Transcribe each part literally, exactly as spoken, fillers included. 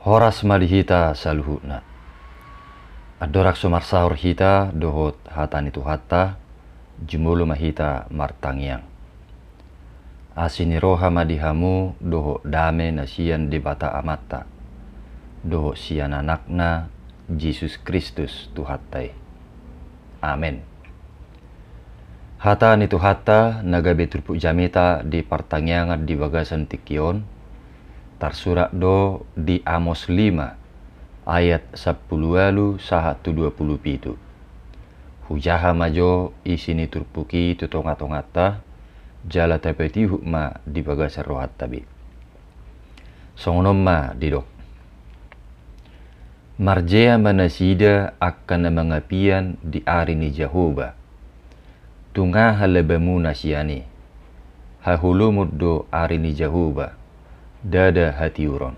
Horas ma di hita saluhutna. Andorang so marsaor hita dohot hata ni Tuhanta, jumolo ma hita martangiang. Asi ni roha ma di hamu dohot dame na sian Debata Amanta, dohot sian Anakna Jesus Kristus Tuhanta i. Amen. Hata ni Tuhanta na gabe turpuk jamita di partangiangan di bagasan tingki on, tarsurat do di Amos lima ayat sampulu ualu sahat tu dua pulu pitu. Hujaha ma jo isi ni turpuk i tu tonga-tonganta, jala tapatihut ma di bagasan rohanta be. Songon on ma didok. Marjea ma nasida angka na mangapian di ari ni Jahowa. Tung aha labamuna sian i? Haholomon do ari ni Jahowa, ndada hatiuron.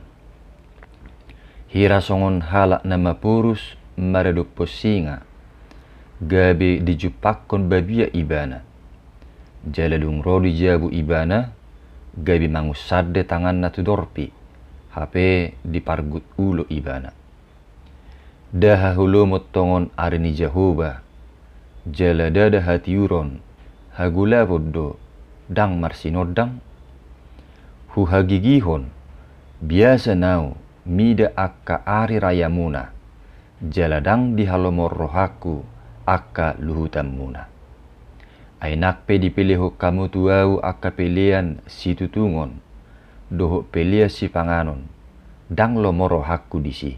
Hira songon halak na maporus maradophon singa, gabe dijumpangkon babiat ibana. Jala dung ro di jabu ibana, gabe mangunsande tanganna tu dorpi, hape dipargut ulo ibana. Nda haholomon tongon ari ni Jahowa, jala ndada hatiuron, hagolapon do, ndang marsinondang? Huhagigihon, biasa nau mida angka ari rayamuna, jala ndang dihalomohon rohangku angka luhutanmuna. Ai nang pe dipelehon hamu tu ahu angka pelean situtungon, dohot pelean sipanganon, ndang lomo rohangku disi.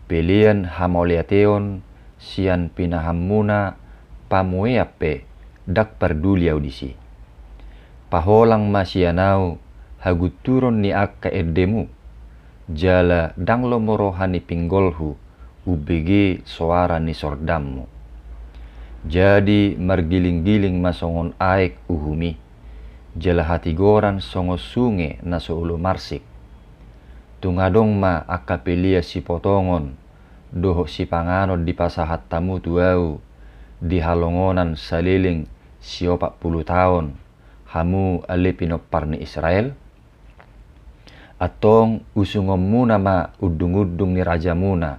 Pelean hamauliateon sian pinahanmuna pamuean pe ndang parduli ahu disi. Paholang ma sian ahu hagunturon ni angka endemu, jala ndang lomo roha ni pinggolhu umbege soara ni sordanmu. Jadi margiling-giling ma songon aek uhum i, jala hatigoran songon sunge na so olo marsik. Tung adong ma angka pelean sipotongon dohot sipanganon dipasahat hamu tu ahu di halongonan saleleng siopat pulu taon, hamu ale pinompar ni Israel? Antong usungonmuna ma undung-undung ni rajamuna,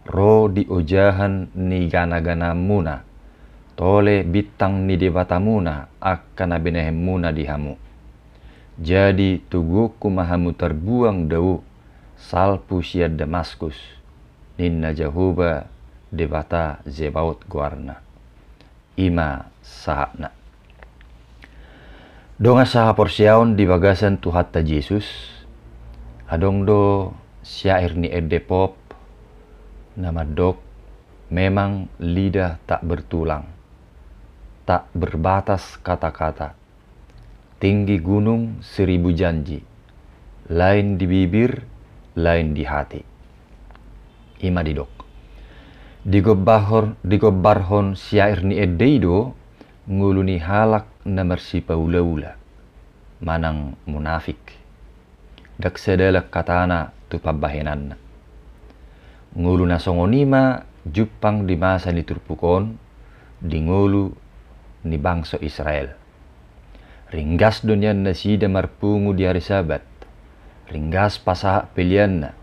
ro di ojahan ni gana-ganamuna, tole bintang ni debatamuna angka na binahenmuna di hamu. Jadi toguonku ma hamu tarbuang dao, salpu sian Damaskus, ninna Jahowa Debata Zebaot goarna. I ma sahatna. Dongan sahaporseaon di bagasan Tuhanta Jesus, adong do syair ni ende pop na mandok, memang lidah tak bertulang, tak berbatas kata-kata, tinggi gunung seribu janji, lain di bibir, lain di hati. I ma didok. Digombarhon, digombarhon syair ni ende i do ngolu ni halak na marsipaula-ula manang munafik. Ndang sadalan hatana tu pambahenanna. Ngolu na songon i ma jumpang di masa ni turpuk on di ngolu ni bangso Israel. Ringgas do nian nasida marpungu di ari Sabat. Ringgas pasahat peleanna.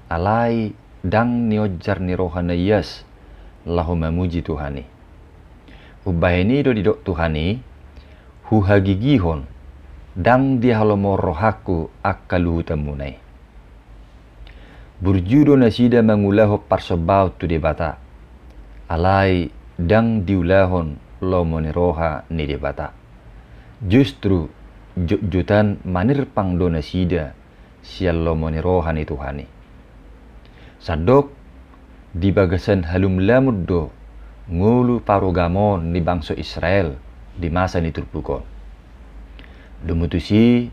Alai ndang nionjar ni roha na ias laho mamuji Tuhan i. Umbahen i do didok Tuhan i, huhagigihon, ndang dihalomohon rohangku angka luhutanmuna i. Burju do nasida mangulahon parsombaon tu Debata, alai ndang diulahon lomo ni roha ni Debata. Justru jotjotan manirpang do nasida sian lomo ni roha ni Tuhan i. Sandok di bagasan halumlamon do ngolu parugamoon ni bangso Israel di masa ni turpuk on. Domu tusi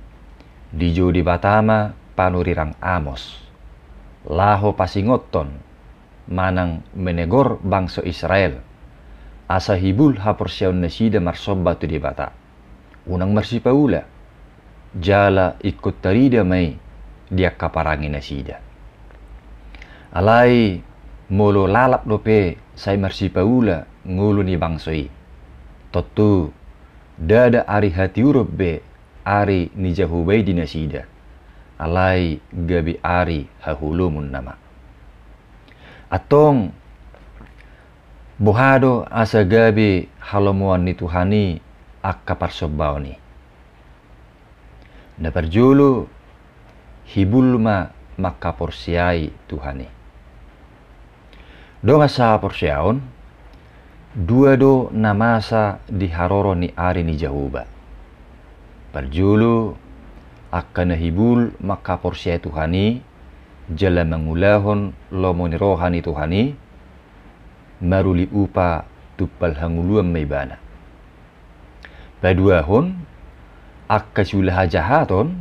dijou Debata ma panurirang Amos laho pasingothon manang menegor bangso Israel, asa hibul haporseaon nasida marsomba tu Debata. Unang marsipaula, jala ingkon tarida ma i di angka parange nasida. Alai molo lalap dope sai marsipaula ngolu ni bangso i, tontu ndada ari hatiuron be ari ni Jahowa i di nasida. alai gabe ari haholomon nama. Antong, boha do asa gabe halomoan ni Tuhan i angka parsombaon i? Na parjolo, hibul ma mangkaporseai Tuhan i. Dongan sahaporseaon, dua do na masa di haroro ni ari ni Jahowa. Parjolo, angka na hibul mangkaporseai Tuhan i, jala mangulahon lomo ni roha ni Tuhan i, maruli upa tumpal hangoluan ma ibana. Paduahon, angka siula hajahaton,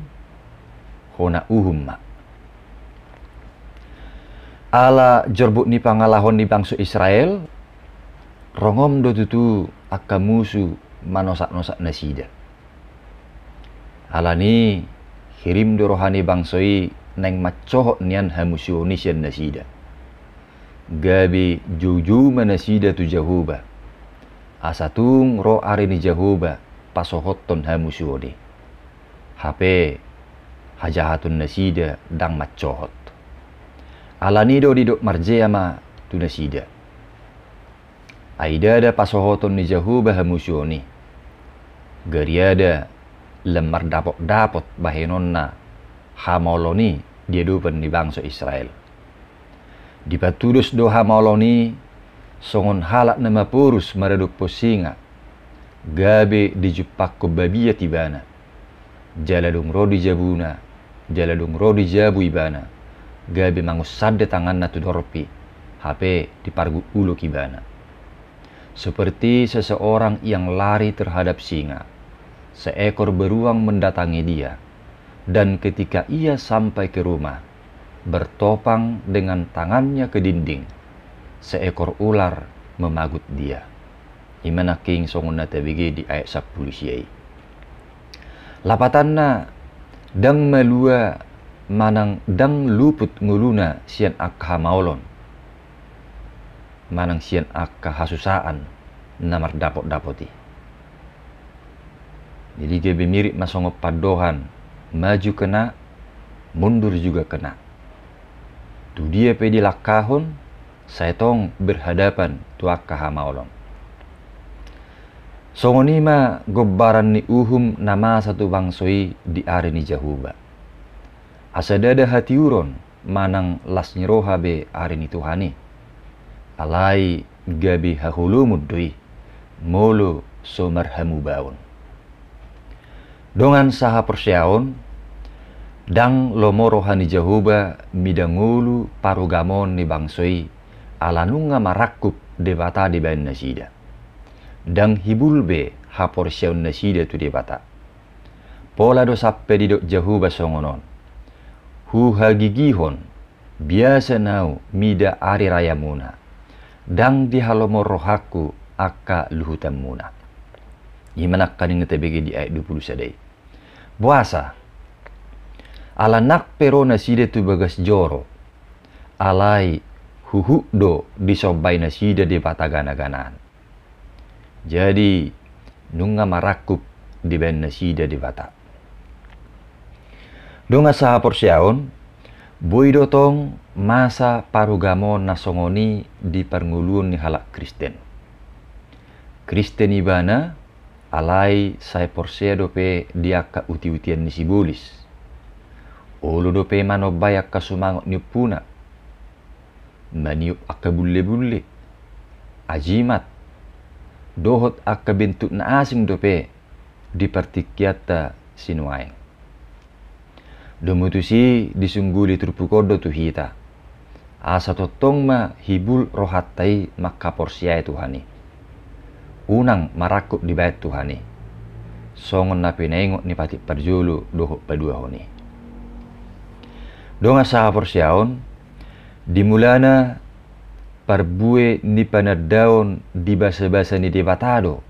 hona uhum ma. Ala jorbut ni pangalahon ni bangso Israel, rongom do tutu angka musu manosaknosak nasida. Alani, hirim do roha ni bangso i naeng mansohot nian hamusuon i sian nasida. Gabe joujou ma nasida tu Jahowa, asa tung ro ari ni Jahowa pasohothon hamusuon i. Hape, hajahaton nasida ndang mansohot. Alani do didok marjea ma tu nasida. Ai ndada pasohoton ni Jahowa hamusuon i. Gariada lam mardapotdapot bahenonna hamaolon i di adopan ni bangso Israel. Dipatudos do hamaolon i songon halak na maporus maradophon singa, gabe dijumpangkon babiat ibana. Jala dung ro di jabuna, jala dung ro di jabu ibana, gabe mangunsande tanganna tu dorpi, hape diparguk ulok ibana. Seperti seseorang yang lari terhadap singa, seekor beruang mendatangi dia, dan ketika ia sampai ke rumah, bertopang dengan tangannya ke dinding, seekor ular memagut dia. I ma nangkin songon na tabege di ayat sampulu sia i. Lapatanna, ndang malua manang ndang luput ngoluna sian angka hamaolon, manang sian angka hasusaan na mardapotdapot i. Jadi gabe mirip ma songon pandohan, maju kena, mundur juga kena. Tu dia pe dilangkahon, sai tong berhadapan tu angka hamaolon. Songon i ma gombaran ni uhum na masa tu bangso i di ari ni Jahowa. Asa ndada hatiuron manang las ni roha be ari ni Tuhan i. Alai gabe haholomon do i, molo so marhamubaon. Dongan sahaporseaon, ndang lomo roha ni Jahowa mida ngolu parugamoon ni bangso i, ala nunga marangkup Debata dibaen nasida. Ndang hibul be haporseaon nasida tu Debata. Pola do sampe didok Jahowa songon on: Huhagigihon, biasa na ahu mida ari rayamuna, ndang dihalomohon rohangku angka luhutanmuna. I ma nangkaning na tabege di ayat dua pulu sada i. Boasa? Ala nang pe ro nasida tu bagas joro, alai huhut do disombai nasida Debata ganaganaan. Jadi, nunga marangkup dibaen nasida Debata. Dongan sahaporseaon, boi do tong masa parugamoon na songon i di parngoluon ni halak Kristen. Kristen ibana, alai sai porsea dope di angka utiutian ni sibolis. Olo dope manombai angka sumangot ni ompuna, maniop angka bullebulle, ajimat, dohot angka bentuk na asing dope di partingkianta sinuaeng. Domu tusi disungguli turpuk on do tu hita, asa tongtong ma hibul rohanta i mangkaporseai Tuhan i. Unang marangkup dibaen Tuhan i, songon na pinaingot ni patik parjolo dohot paduahon i. Dongan sahaporseaon, di mulana parbue ni panandaon di basabasa ni Debata do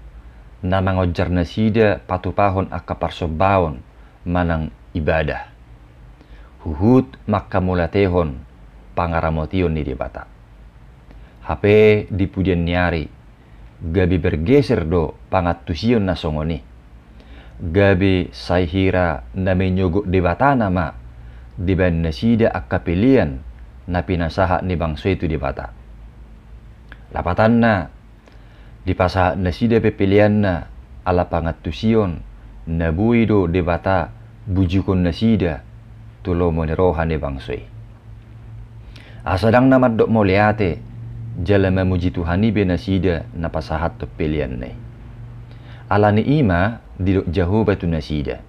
na mangonjar nasida patupahon angka parsombaon manang ibadah, huhut mangkamauliatehon pangaramotion ni Debata. Hape di pudian ni ari, gabe bergeser do pangantusion na songon i. Gabe sai hira na menyogot Debata nama dibaen nasida angka pelean na pinasahat ni bangso i tu Debata. Lapatanna, dipasahat nasida pe peleanna ala pangantusion na boi do Debata bujukon nasida tu lomo ni roha ni bangso i. Asa ndang na mandok mauliate jala mamuji Tuhan i be nasida na pasahathon peleanna i. Ala ni i ma didok Jahowa tu nasida: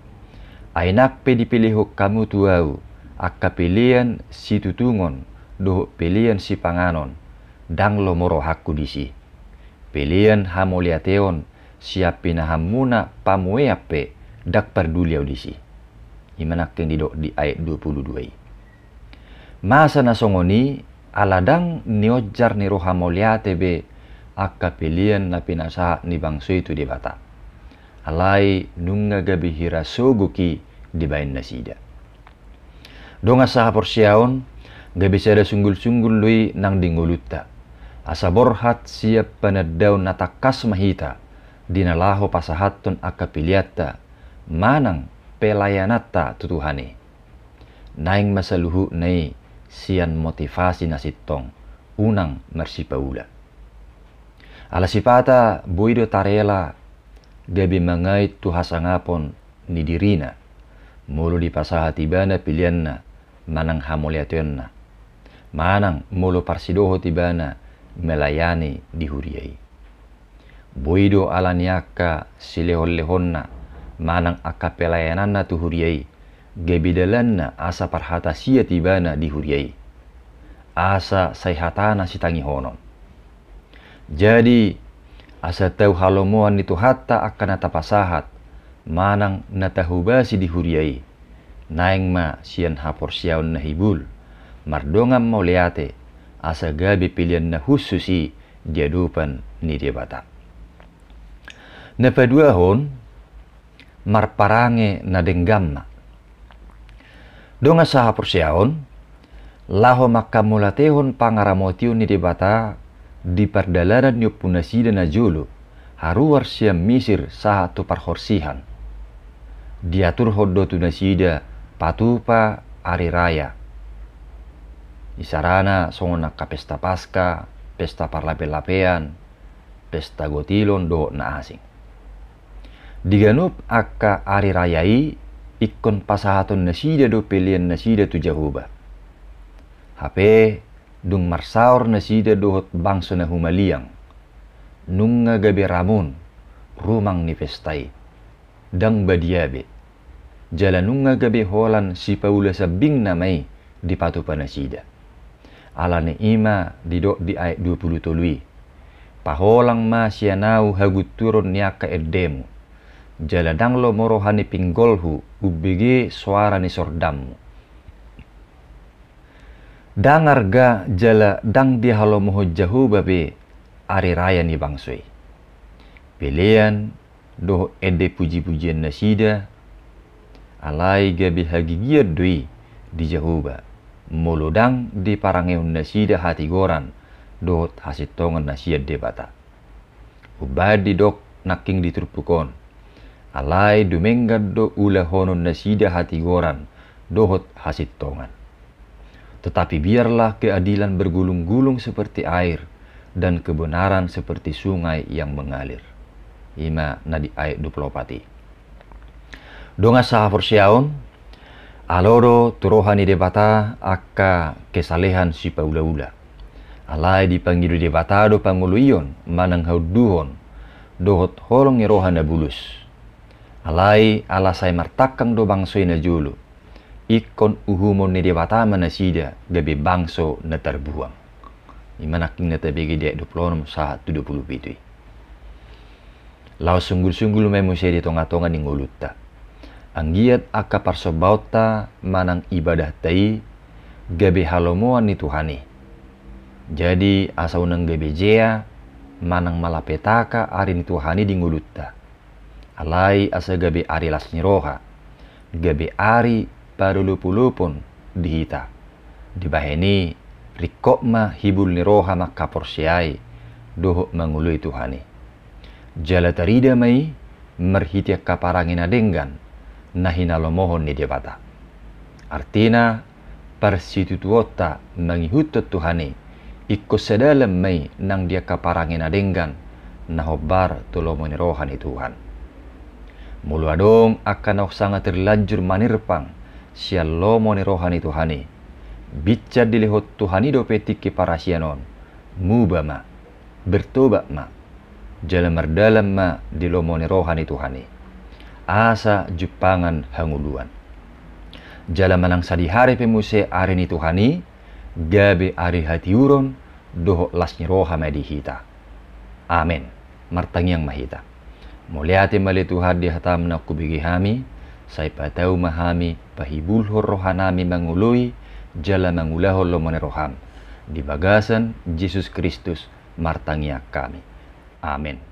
Ai nang pe dipelehon hamu tu ahu angka pelean situtungon dohot pelean sipanganon, ndang lomo rohangku disi. Pelean hamauliateon sian pinahanmuna pamuean pe ndang parduli ahu disi. I ma nangkin didok di ayat dua pulu dua i. Masa na songon i, ala ndang nionjar ni roha mauliate be angka pelean na pinasahat ni bangso i tu Debata. Alai nunga gabe hira sogok i dibaen nasida. Dongan sahaporseaon, gabe sada sunggul-sunggul do i nang di ngolunta. Asa borhat sian panandaon na tangkas ma hita di na laho pasahathon angka peleanta manang pelayananta tu Tuhan i. Naeng ma saluhutna i sian motivasi na sintong, unang marsipaula. Ala sipata boi do tarela gabe mangait tu hasangapon ni dirina molo dipasahat ibana peleanna manang hamauliateonna, manang molo parsidohot ibana melayani di huria i. Boi do ala ni angka silehon-lehonna manang angka pelayananna tu huria i gabe dalanna asa parhata siat ibana di huria i, asa sai hatana sitangihonon. Jadi, asa tau halomoan ni Tuhanta angka na tapasahat manang na tahobasi di huria i, naeng ma sian haporseaon na hibul mardongan mauliate, asa gabe pelean na hushus i di adopan ni Debata. Na paduahon, marparange na denggan ma. Dongan sahaporseaon, laho mangkamauliatehon pangaramotion ni Debata di pardalanan ni ompunasida na jolo haruar sian Misir sahat tu parhorsihan, diaturhon do tu nasida patupa ari raya. Isarana songon angka pesta Paska, pesta parlape-lapean, pesta gotilon dohot na asing. Di ganup angka ari raya i ingkon pasahaton nasida do pelean nasida tu Jahowa. Hape dung marsaor nasida dohot bangso na humaliang, nunga gabe ramun rumang ni pesta i, ndang badia be. Jala nunga gabe holan sipaula sambingna ma i dipatupa nasida. Ala ni i ma didok di ayat dua pulu tolu i: Paholang ma sian ahu hagunturon ni angka endemu, jala ndang lomo roha ni pinggolhu umbege soara ni sordanmu. Ndang arga jala ndang dihalomohon Jahowa be ari raya ni bangso i. Pelean dohot ende puji-pujian nasida, alai gabe hagigian do i di Jahowa molo ndang diparangehon nasida hatigoran dohot hasintongan na sian Debata. Umbahen didok nangkin di turpuk on: Alai dumenggan do ulahonon nasida hatigoran dohot hasintongan. Tetapi biarlah keadilan bergulung-gulung seperti air, dan kebenaran seperti sungai yang mengalir. I ma na di ayat dua pulu opat i. Dongan sahaporseaon, alo do tu roha ni Debata angka kesalehan sipaula-ula. Alai dipangido Debata do pangoluion manang haunduhon dohot holong ni roha na bulus. Alai ala sai martangkang do bangso i na jolo, ingkon uhumon ni Debata ma nasida gabe bangso na tarbuang. I ma nangkin na tabege di ayat dua pulu onom sahat tu dua pulu pitu i. Laos sunggul-sunggul ma i muse di tonga-tonga ni ngolunta. Anggiat angka parsombaonta manang ibadahta i gabe halomoan ni Tuhan i. Jadi asa unang gabe jea manang malapetaka ari ni Tuhan i di ngolunta. Alai asa gabe ari las ni roha, gabe ari palopolopon di hita. Dibahen i, ringkot ma hibul ni roha mangkaporseai dohot mangoloi Tuhan i. Jala tarida ma i marhite angka parange na denggan na hinalomohon ni Debata. Artina, parsitutuonta mangihuthon Tuhan i, ingkon sadalan ma i nang di angka parange na denggan, na hombar tu lomo ni roha ni Tuhan. Molo adong angka naung sanga terlanjur manirpang sian lomo ni roha ni Tuhan i, binsan dilehon Tuhan i dope tingki parasian on, muba ma, bertobat ma, jala mardalan ma di lomo ni roha ni Tuhan i, asa jumpangan hangoluan. Jala manang sadihari pe muse ari ni Tuhan i, gabe ari hatiuron dohot las ni roha ma di hita. Amen. Martangiang ma hita. Mauliate ma ale Tuhan di hatam naung hubege hami, sai patau ma hami pahibulhon rohanami mangoloi jala mangulahon lomo ni roham. Di bagasan Jesus Kristus martangiang hami. Amen.